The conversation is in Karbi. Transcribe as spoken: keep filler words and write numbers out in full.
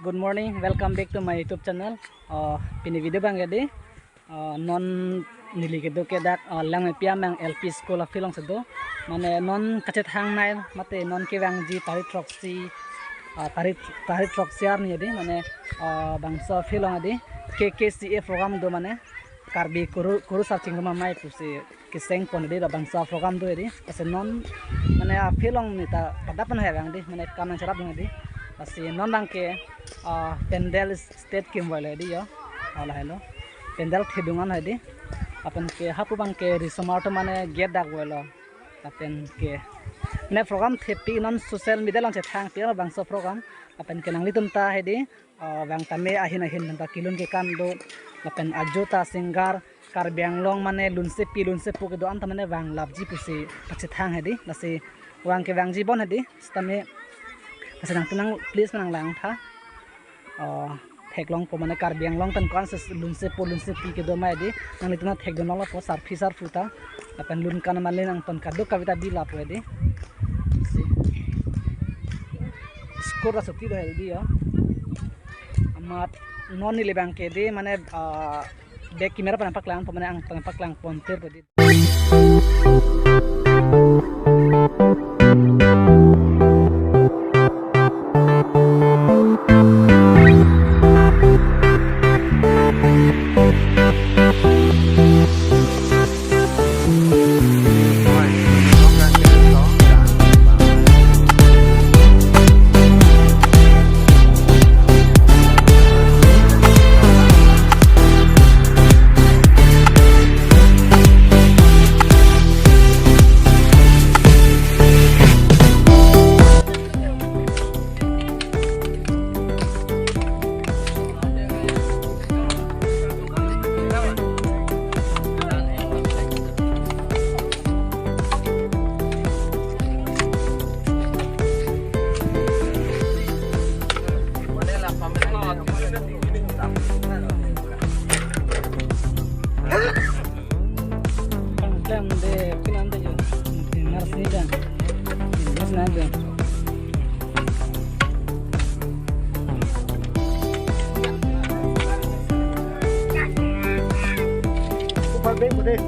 Good morning, welcome back to my YouTube channel. Uh, pini video abang ke dei, uh, non neli kedo ke dak, uh, Langmepi amang L P School a-field along si do. Mane non kachethang nai mate non kevangji tarik throksi, uh, tarik, tarik throksi arni dei, mane, uh, bangso field along dei K K C A program do, mane Karbi Kuru, Kurusar Chingrum Amei pusi keseng pon dei, labangso program do dei. Lasi non mane a-field along neta padap pen hai abang dei, mane kam nangcherap dun dei. Lasi non abang ke, ah, pandal stage kim voilo dei yo. Hala helo. Pandal thedung an hai dei. Lapen ke hapu abang ke risomar atum mane gate dak voilo. Lapen ke mane program thepi non social media along chethang pi labangso program. Lapen ke nanglitum ta hai dei, ah, bang tame ahin ahin pen ta kelun kekan do, lapen ajo ta singer Karbi Anglong mane lunsepi lunsepo kedo an ta mane vanglapji pusi pachethang hai dei. Lasi vang kevangji bon hai dei, sitame lasi nangtum nang please nang langtha. Ah, theklongpo mane Karbi Anglong pen ko-an si lunsepo lunsepi kedo ma dei, nanglitum nang thekdun longpo, sarpi sarpo ta. Lapen lun kan mane nangtum kadokave ta bi lapo dei. Si. School ta suti do hai dei yo. Amat non neli abang ke dei mane, ah, back camera pen nangpaklang pon, mane angton nangpaklang pon tir po dei. Kan klem de, pinan de yo. Nasi dan. Nasi dan. Super big today.